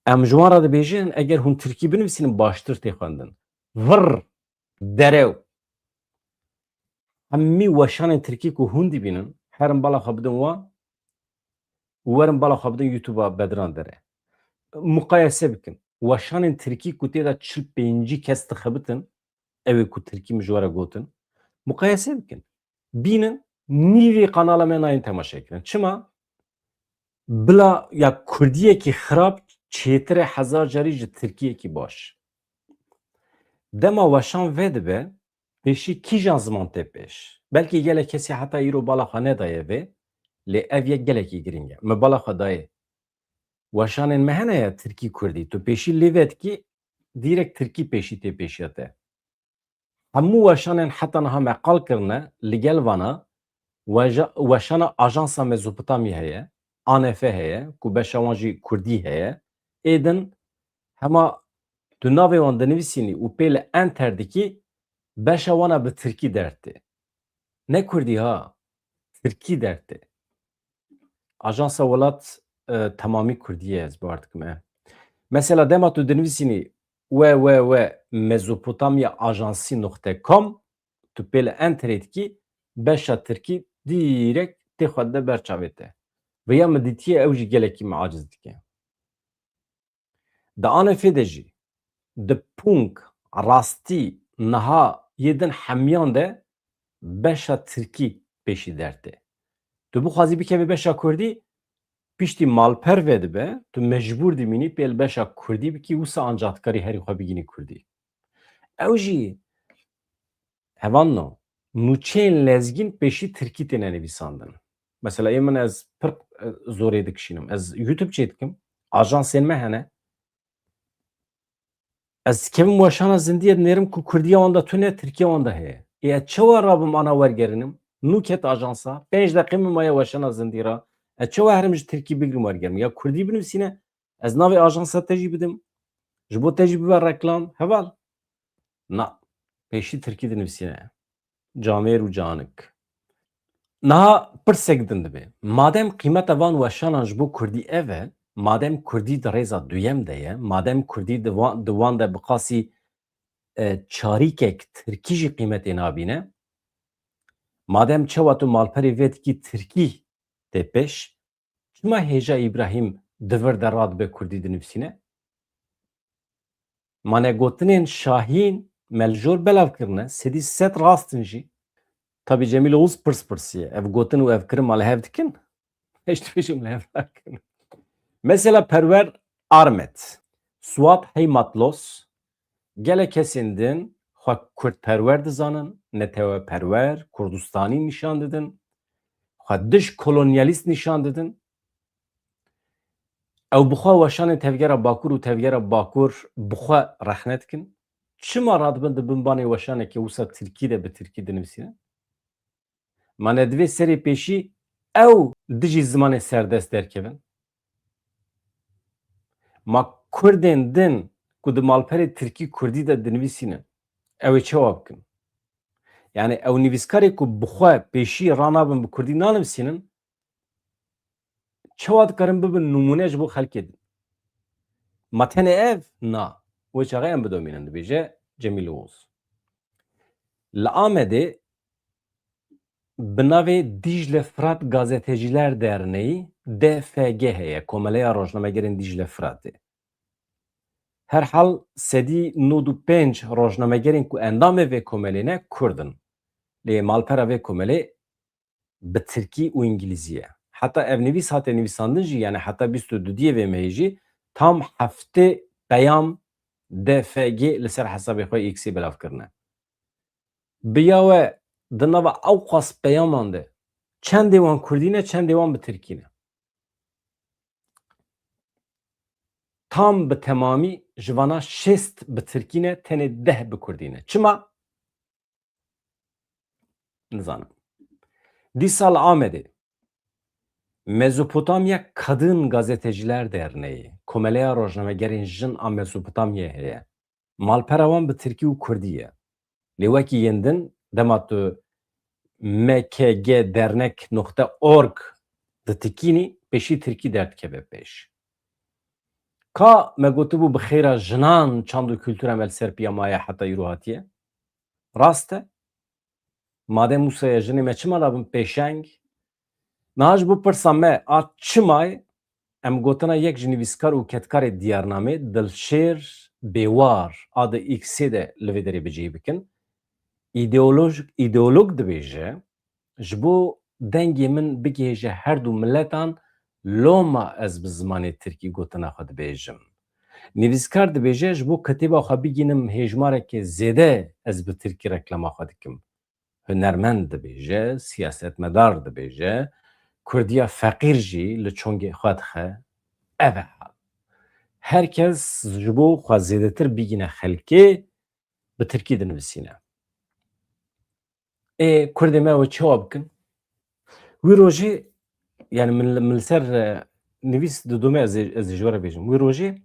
Em ji wan re dibêjin, eger hûn tirkî binivîsînin, baştir tê xwendin. Vir, derew. Hemî weşanên tirkî ku hûn dibînin, herin bala xwe bidin wan û werin bala xwe bidin YouTube-a Bedran Dere. Muqayese bikin. Weşanên tirkî ku tê de çil pêncî kes dixebitin, ew ê ku tirkî min ji we re gotin, muqayese bikin. Bînin, nîvê kanala me nayên temaşe kirin. Çima? Bila ya kurdiyekî xirab çêtir e hezar carî ji tirkiyekî baş. Dema weşan vedibe, pêşî kîjan ziman tê pêş? Belkî gelek kesî heta îro bala xwe nedaye vê, lê ev yek gelekî girîng e. Me bala xwe dayê. Weşanên me hene ya tirkî kurdî, tu pêşî lê vedikî, dîrek tirkî pêşî tê pêşiya te. Hemû weşanên heta niha me qal kirine, li gel vana, weja-, weşana Ajansa Mezopotamya heye, A N F heye, ku beşa wan jî kurdî heye. Ê din hema tu navê wan dinivîsînî û pê li enter dikî, beşa wan a bi tirkî dertê. Ne kurdî ha, tirkî dertê. Ajansa Welat, e, temamî kurdî ye, ez bawer dikim, e. Mesela dema tu dinivîsînî we we we Mezopotamya Ajansi noqte com, tu pê li enterê dikî, beşa tirkî dîrek tê xwe de ber çavê te. Vêya min dîtiye, ew jî gelekî min aciz dike. Di A N F de jî, di punk, rastî, niha yê din hemiyan de beşa tirkî pêşî dertê. Tu bixwazî bikevî beşa kurdî, piştî malper vedibe, tu mecbûr dimînî pê li beşa kurdî bikî, wisa ancax dikarî herî xwe bigînî kurdî. Ew jî hevan no, nûçeyên lezgîn pêşî tirkî têne nivîsandin. Mesela ê min ez pir, e, zorê dikişînim. Ez YouTube çêdikim, ajansên me hene. Ez dikevim weşana zindiyê dinêrim ku kurdiya wan de tune, tirkiya wan de heye. Ê ez çawa rabim ana wergerinim? Nû ket ajansa, pênc deqê min maye weşana zindî re. Ez çawa herim ji tirkî bigrim wergerim? Ya kurdî binivîsîne, ez navê ajansa te jî bidim. Ji bo te jî bibe reklam. Heval. Na. Pêşî tirkî dinivîsîne. Camêr û canik. Niha pirsek din dibe. Madem qîmeta van weşanan ji bo kurdî ev e, madem kurdî di rêza duyem de ye, madem kurdî di wan, di wan de bi qasî, e, çarîkek tirkî jî qîmetê nabîne, madem çawa tu malperê vê dikî tirkî tê pêş, çima hêja Îbrahîm di vir de radibe kurdî dinivîsîne? Ma ne gotinên Şahîn me li jor belav kirine, sedî sed rast in jî. Tabî Cemîl Oğuz pirs pirsî ye. Ev gotin û ev kirin ma li hev dikin? Hiç dibêjim li hev nakin. Mesela Perwer Armet, Suat Heymatlos, gelek kesên din xwe kurdperwer dizanin, neteweperwer, kurdistanî nîşan didin, xwe dij kolonyalîst nîşan didin. Ew bi xwe weşanên tevgera Bakur û tevgera Bakur bi xwe rexne dikin. Çima radibin di bin banê weşanekê wisa tirkî de bi tirkî dinivîsînin? Ma ne divê serê pêşî ew dijî zimanê serdest derkevin? Ma kurdên din ku di malperê tirkî kurdî de dinivîsînin, ew ê çawa bikin? Yani ew nivîskarê ku bi xwe pêşî ranabin bi kurdî nanivîsînin, çawa dikarin bibin nimûne ji bo xelkê din? Ma tenê ev? Na. Wê çaxê em bidomînin, dibêje Cemîl Oğuz. Li Amedê bi navê Dicle Fırat Gazeteciler Derneği, D F G, heye, Komeleya Rojnamegerên Dicle Firatê. Herhal sedî nod û pênc rojnamegerên ku endamê vê komelê ne, kurd in. Lê malpera vê komelê bi tirkî û îngilîzî ye. Heta ev nivîs hate nivîsandin jî, yani heta bîst û dudiyê vê mehê jî tam heftê peyam D F G li ser hesabê xwe X-ê belav kirine. Bi ya we di nava ewqas peyaman de çendê wan kurdî ne, çendê wan bi tirkî ne? Tam bi temamî ji vana şêst bi tirkî ne, tenê deh bi kurdî ne. Çima? Nizanim. Dîsa li Amedê Mezopotamya Kadın Gazeteciler Derneği, Komeleya Rojnamegerên Jin a Mezopotamyayê heye. Malpera wan bi tirkî û kurdî ye. Lê wekî yên din, dema tu M K G dernek noqte org ditikînî, pêşî tirkî derdikeve pêş. Ka me gotibû bi xêra jinan çand û kultura me li ser piya maye heta îro hatiye? Rast e. Madem wisa ye, jinê me çima nabin pêşeng? Niha ji bo pirsa me a çima ye, em gotina yek ji nivîskar û kedkarê Diyarnamê, Dilşêr Bêwar, a di X-ê de li vê derê bi cihê bikin. Îdeoloj-, îdeolog dibêje, ji bo dengê min bigihêje her du miletan, loma ez bi zimanê tirkî gotina xwe dibêjim. Nivîskar dibêje, ji bo kitêba xwe bigînim hêjmareke zêde ez bi tirkî reklama xwe dikim. Hunermend dibêje, siyasetmedar dibêje, kurdiya feqîr jî li çongê xwe dixe. Ev e hal. Her kes ji bo xwe zêdetir bigîne xelkê, bi tirkî dinivîsîne. Ê, kurdê me ew çawa bikin? Wî rojê, yani min, min li ser, e, nivîs didome ez, ez ê ji we re bêjim. Wî rojê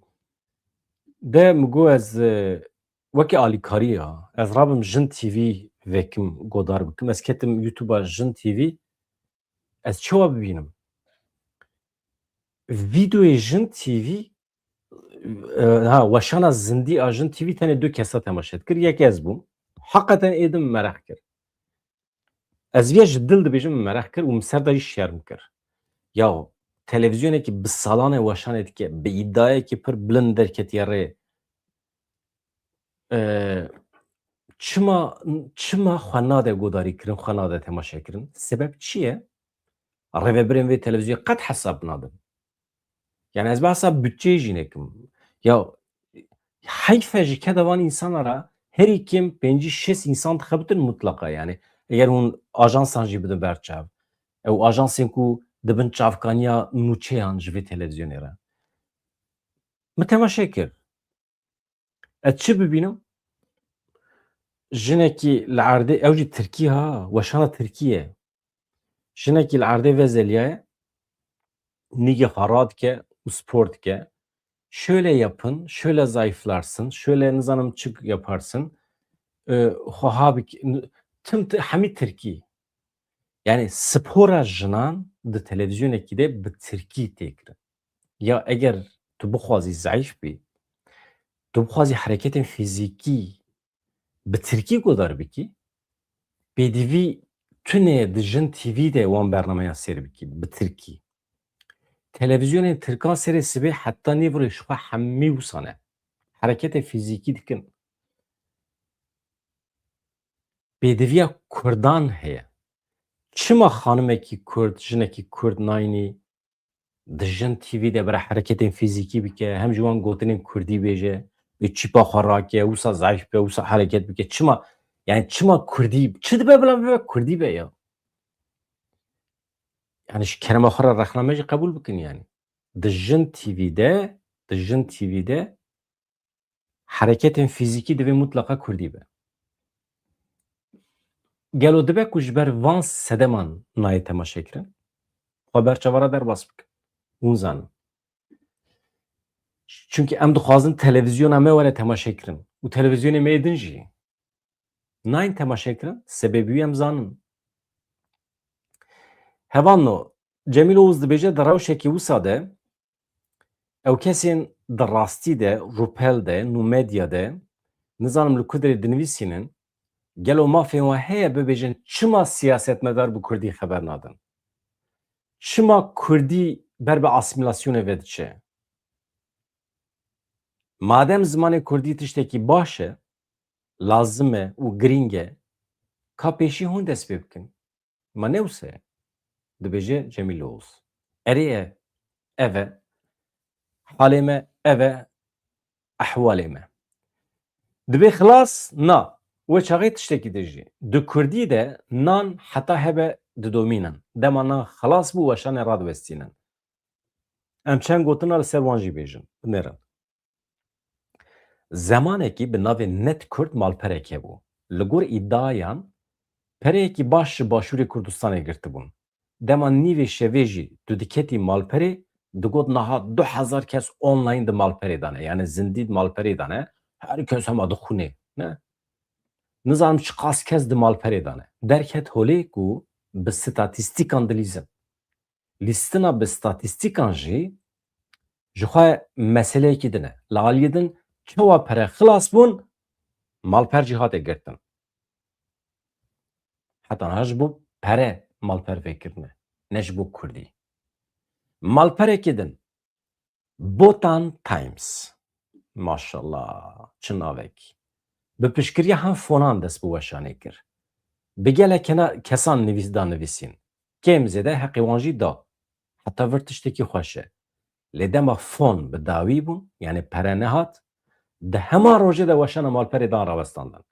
de min got ez, e, weke alîkarî ya, ez rabim Jin T V vekim godar bikim. Ez ketim YouTube-a Jin T V, ez çawa bibînim? Vîdeoyê Jin T V, e, ha, weşana zindî a Jin T V tenê du kesa temaşe dikir. Yek ez bûm. Heqeten êdim min mereq kir. Ez viya ji dil dibêjim, min mereq kir û min ser de jî şerm kir. Ya televîzyonekî bi salan e weşanê dike, bi îdiayekî pir bilind derketiye rê. E, çima, çima xwe nade godarî kirin, xwe nade temaşe kirin? Sebeb çi ye? Rêvebirên vê televîzyonê qet hesab nadin. Yani ez behsa bütçeyê jî nekim. Ya heyf e ji keda van însana re herî kêm pêncî şêst însan dixebitin mutlaqa. Yani eger hûn ajansan jî bidin ber çav, ew ajansên ku dibin çavkaniya nûçeyan ji vê televîzyonê re. Min temaşe kir. Ez çi bibînim? Jinekî li erdê, ew jî tirkî ha, weşana tirkî ye. Jinekî li erdê vezeliyaye, nîgê xwe radike û spor dike. Şöyle yapın, şöyle zayıflarsın, şöyle nizanim çi yaparsın. E, xwe ha bik-, tim ti-, hemî tirkî. Yani spora jinan di televizyonekî de bi tirkî tê kirin. Ya eger tu bixwazî zayıf bî, tu bixwazî hereketên fîzîkî bi tirkî guhdar bikî, pêdivî tune di Jin T V de wan bernameya sêr bikî bi tirkî. Televizyonên tirkan serê sibê heta nîvro ji xwe hemî wisa ne. Hereketê fîzîkî dikin. Pêdiviya kurdan heye. Çima xanimekî kurd, jinekî kurd nayînî di Jin T V de bira hereketên fîzîkî bike, hem ji wan gotinên kurdî bêje, bi çîpa xwe rake, wisa zayîf be, wisa hereket bike? Çima? Yani çima kurdî? Çi dibe bila bibe kurdî be ya? Yani ji kerema xwe re rexna me jî qebûl bikin yani. Di Jin T V de, di Jin T V de hereketên fîzîkî divê mutlaqa kurdî be. Gelo dibe ku ji ber van sedeman nayê temaşekirin? Xwe ber çavara derbas bikin. Hûn zanin. Çunki em dixwazin televizyona me were temaşekirin. Û televizyonê me yê din jî nayên temaşekirin. Sebebî wî em zanin. Hevalno, Cemîl Oğuz dibêje di rewşekî wisa de, ew kesên di rastî de, rûpel de, nûmedya de, nizanim li ku derê dinivîsînin, gelo mafê wan heye bibêjin çima siyasetmedar bi kurdî xeber nadin? Çima kurdî ber bi asîmîlasyonê ve diçe? Madem zimanê kurdî tiştekî baş e, lazim e û girîng e, ka pêşî hûn dest pê bikin. Ma ne wisa ye? Dibêje Cemîl Oğuz. Erê e, ev e. Halê me ev e, ehwalê me. Dibê xilas? Na. Wê çaxê tiştekî din jî. Di kurdî de nan heta hebe didomînin. Dema nan xilas bû, weşanê radiwestînin. Em çend gotina li ser wan jî bêjin. Binêrin. Zemanekî bi navê Net Kurd malperek hebû. Li gor îdiayan pereyekî baş ji Başûrê Kurdistanê girtibûn. Dema nîvê şevê jî tu diketî malperê, digot niha du hezar kes online di malperê de ne. Yani zindî di malperê de ne. Her kes hema dixwîne, ne? Nizanim çiqas kes di malperê de ne. Derket holê ku bi statîstîkan dilîzin. Lîstina bi statîstîkan jî ji xwe meseleyekî din e. Li aliyê din çawa pere xilas bûn, malper jî hate girtin. Heta niha ji bo pere malper vekirine, ne ji bo kurdî. Malperekî din, Botan Times. Maşallah, çi navek. Bi piştgiriya hem fonan dest bi weşanê kir. Bi gelek kena-, kesan nivîs da nivîsîn. Kêm zêde heqê wan jî da. Heta vir tiştekî xweş e. Lê dema fon bi dawî bûn, yani pere nehat, di heman rojê de weşana malperê dan rawestandin.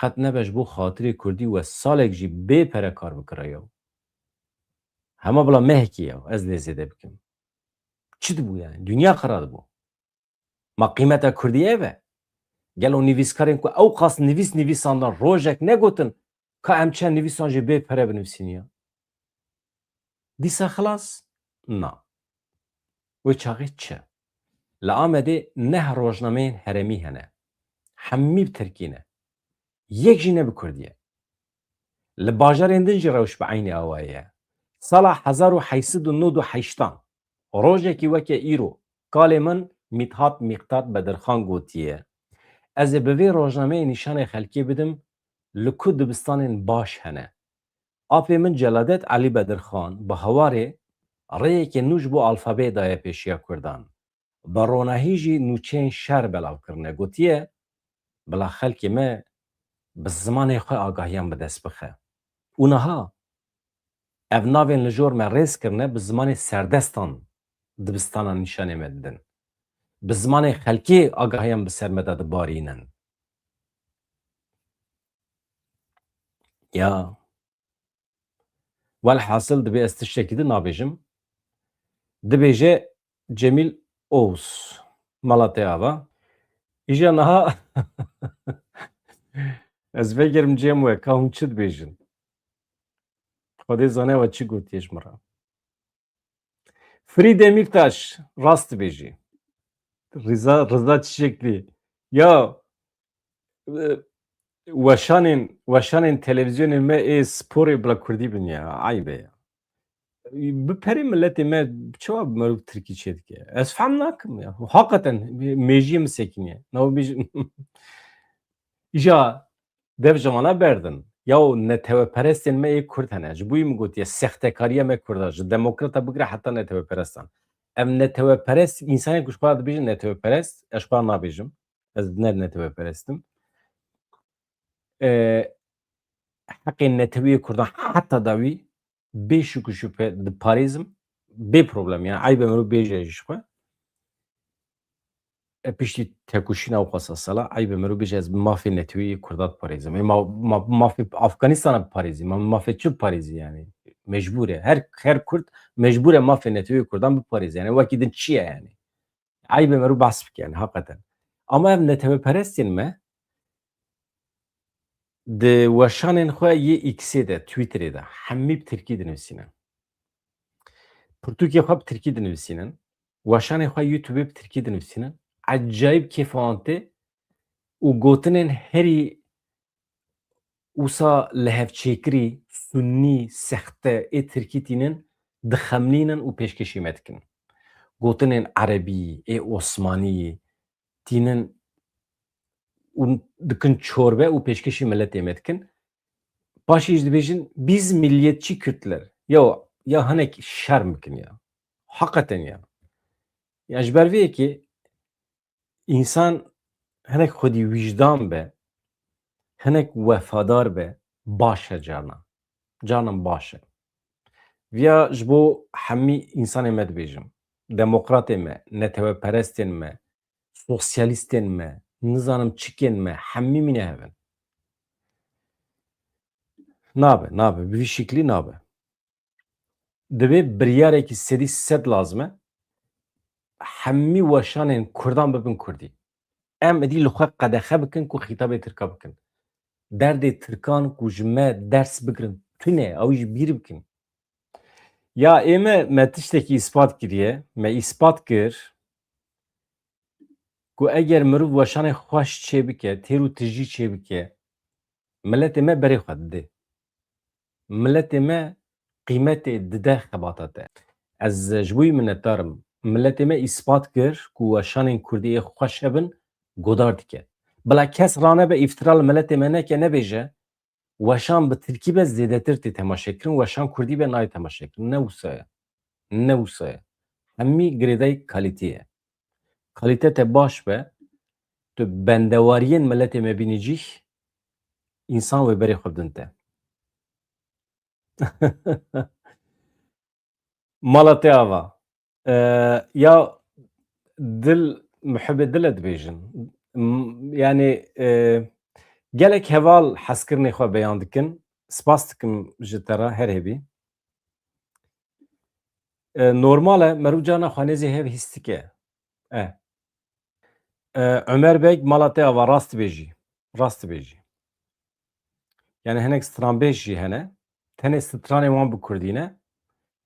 Qet nebe ji bo xatirê kurdî we salek jî bê pere kar bikira ya. Hema bila mehekî ya, ez lê zêde bikim. Çi dibû yani? Dinya xira dibû. Ma qîmeta kurdî ev e? Gelo nivîskarên ku ew qas nivîs nivîsandin rojek negotin, ka em çend nivîsan jî bê pere binivîsîn ya? Dîsa xilas? Na. Wê çaxê çi? Li Amedê neh rojnameyên herêmî hene. Hemî bi tirkî ne. Yek jî ne bi kurdî ye. Li bajarên din jî rewş bi eynî awayî ye. Sala hezar û heyt sed û nod û heştan, rojekî weke îro, kalê min Mîthat Mîqdat Bedirxan gotiye, ez ê bi vê rojnameyê nîşanê xelkê bidim, li ku dibistanên baş hene. Apê min Celadet Elî Bedirxan bi hewarê rêyeke nû ji bo alfabeyê daye pêşiya kurdan. Bi ronahî jî nûçeyên şer belav kirine. Gotiye, bila xelkê me bi zimanê xwe agahiyan bi dest bixe. Û niha ev navên li jor me rêz kirine, bi zimanê serdestan dibistana nîşanê me didin. Bi zimanê xelkê agahiyan bi ser me de dibarînin. Ya. Welhasil dibê ez tiştekî din nabêjim. Dibêje Cemîl Oğuz. Mala te ava. Îja niha ez vegerim cem we, ka hûn çi dibêjin? Xwedê zane we çi gotiye ji min re. Frî Demîrtaş, rast dibêjî. Riza, Riza Çiçekli. Ya, e, weşanên, weşanên televîzyonên me ê sporê bila kurdî bin ya. Eyb e ya. Bi perê miletê me çawa bi merov tirkî çêdike? Ez fehm nakim ya. Haqeten mêjiyê min sekiniye. Naw bêjin. Îja dev ji wana berdin. Yaw neteweperestên me ê kurd hene. Ji bo wî min gotiye, sextekariya me kurda, ji demokrata bigire heta neteweperestan. Em neteweperest, însanên ku ji xwe re dibêjin neteweperest, ez ji xwe re nabêjim. Ez ne neteweperest im. E, heqê neteweyê kurdan heta dawî bê şik û şüphe diparêzim. Bê problem, yani eyb e merov bêje ji xwe. E, piştî tekoşîna û xwesa sala, eyb e merov bêje ez bi mafê neteweyê kurda diparêzim. Ê ma, ma, mafê Afganîstana biparêzî, ma mafê çi biparêzî yani? Mecbûr e. Her, her kurd mecbûr e mafê neteweyê kurdan biparêzî. Yani wekî din çi ye yani? Eyb e merov behs bike yani, haqeten. Ama ev neteweperestên me di weşanên xwe yê X-ê de, Twitterê de, hemî bi tirkî dinivîsînin. Pirtûkê xwe bi tirkî dinivîsînin. Weşanên xwe YouTubeê bi tirkî dinivîsînin. Ecayîb kêfa wan tê û gotinên herî wisa lihevçêkirî, sunnî, sexte ê tirkî tînin, dixemlînin û pêşkêşî me dikin. Gotinên erebî, ê osmanî tînin û dikin çorbe û pêşkêşî miletê me dikin. Paşê jî dibêjin, "Biz milliyetçi Kürtler." Ya, ya hinek şerm bikin ya. Hakikaten ya. Ya ji ber vê yekê însan hinek xwedî wîjdan be, hinek wefadar be, baş e carna. Carnan baş e. Viya ji bo hemî însanê me dibêjim. Demokratê me, neteweperestên me, sosyalîstên me, nizanim çikên me, hemî mîne hev in. Nabe, nabe, bi vî şiklî nabe. Divê biryarekî sedî sed lazim e. Hemî weşanên kurdan bibin kurdî. Em êdî li xwe qedexe bikin ku xîtabê tirka bikin. Derdê tirkan ku ji me ders bigirin tune, ew jî bîr bikin. Ya ê me, me tiştekî îspat kiriye, me îspat kir ku eger mirov weşanê xweş çêbike, têr û tijî çêbike, miletê me berê xwe dide. Miletê me qîmetê dide xebata te. Ez ji bo wî minetdar im. Miletê me îspat kir ku weşanên kurdî ê xweş hebin, godar dike. Bila kes ranebe îftira li miletê me neke, nebêje, weşan bi tirkî be zêdetir tê temaşekirin, weşan kurdî be nayê temaşekirin. Ne wisa ye. Ne wisa ye. Hemî girêdayî kalîtê ye. Kalîte te baş be, tu bendewariyên miletê me bînî cîh, însan wê berê xwe bidin te. Mala te ava. Ee, ya dil, muhibê dil e dibêjin. M-, yani, e, gelek heval hezkirinê xwe beyan dikin. Spas dikim ji te re, her hebî. E, normal e, merû carna xwe nêzî hev hîs dike. E. E, Ömer Beg, mala te ava, rast dibêjî. Rast dibêjî. Yani hinek stranbêj jî hene. Tenê stranên wan bi kurdî ne.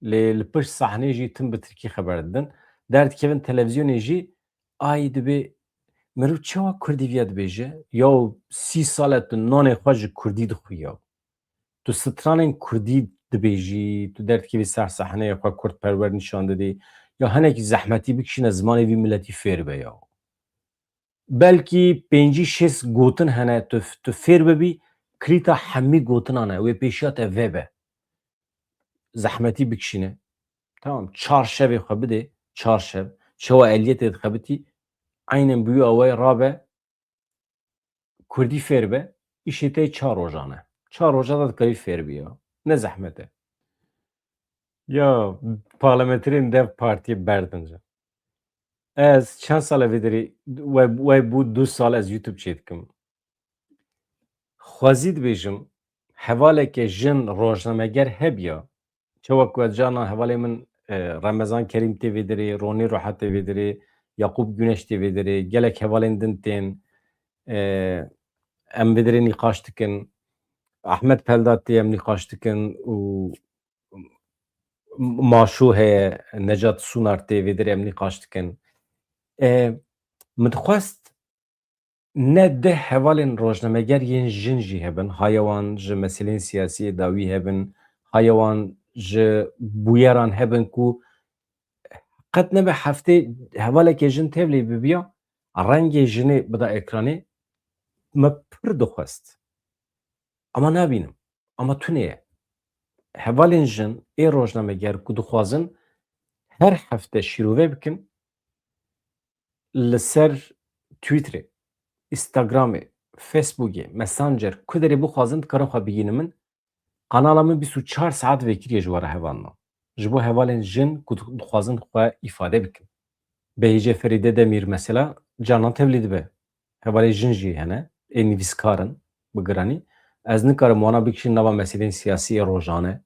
Lê li pişt sahnê jî tim bi tirkî xeber didin. Derdikevin televîzyonê jî, ay dibê, merû çawa kurdî viya dibêje? Yaw sî sal e tu nanê xwe ji kurdî dixwî yaw. Tu stranên kurdî dibêjî, tu derdikevî ser sahneyê xwe kurdperwer nîşan didî. Ya hinekî zehmetî bikişîne zimanê vî miletî fêr be ya. Belkî pêncî şêst gotin hene, tu, tu fêr bibî, kilîta hemî gotinan e, wê pêşiya te vebe. Zehmetî bikişîne. Tamam, çar şevê xwe bidê, çar şev. Çawa eliyetê dixebitî, eynen bi wî awayê rabe, kurdî fêr be, îşê te çar rojan e. Çar roja de dikarî fêr bî ya. Ne zehmet e. Ya, parlamenterên DEV Partiyê berdin ji. Ez çend sal e vê derê, we, we bû du sal ez YouTube çêdikim. Xwezî dibêjim, hevaleke jin rojnameger hebiya, çawa ku ez carna hevalê min, e, Remezan Kerîm tê vê derê, Ronî Roha tê vê derê, Yaqûb Güneş tê vê derê, gelek hevalên din tên, e, em vê derê nîqaş dikin. Ahmet Pelda tê, em nîqaş dikin û Maşo heye, Necat Sunar tê vê derê em nîqaş dikin. E, min dixwest ne deh hevalên rojnameger yên jin jî hebin, haya wan ji meselên siyasî yê dawî hebin, haya wan ji bûyeran hebin ku qet nebe heftê hevalekê jin tevlî bibiya, rengê jinê bida ekranê, me pir dixwest. Ama nabînim. Ama tune ye. Hevalên jin ê rojnameger ku dixwazin her hefte şîrove bikin, li ser Twitterê, Instagramê, Facebookê, Messenger, ku derê bixwazin dikarin xwe bigihînin min. Kanala min bîst û çar saet vekirî ye ji we re hevalna. Ji bo hevalên jin ku dixwazin xwe îfade bikin. Behîce Ferîde Demîr mesela carnan tevlî dibe. Hevalê jin jî hene. Ê nivîskar in bi giranî. Ez nikarim wana bikişînim nava meselên siyasî yê rojane.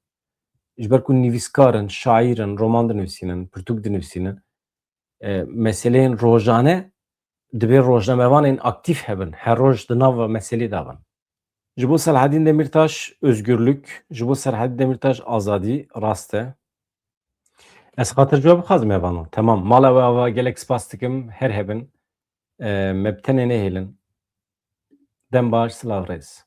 Ji ber ku nivîskar in, şaîr in, roman dinivîsînin, pirtûk dinivîsînin. E, meseleyên rojane dibê rojnamevanên aktîf hebin, her roj di nav meselê de bin. Ji bo Selahedîn Demîrtaş özgürlük, ji bo Selahedîn Demîrtaş azadî, rast e. Ez xatir ji we bixwazim, hevano. Temam. Mala we ava, gelek spas dikim. Her hebin. E, me bi tenê nehêlin. Dem baş, silav rêz.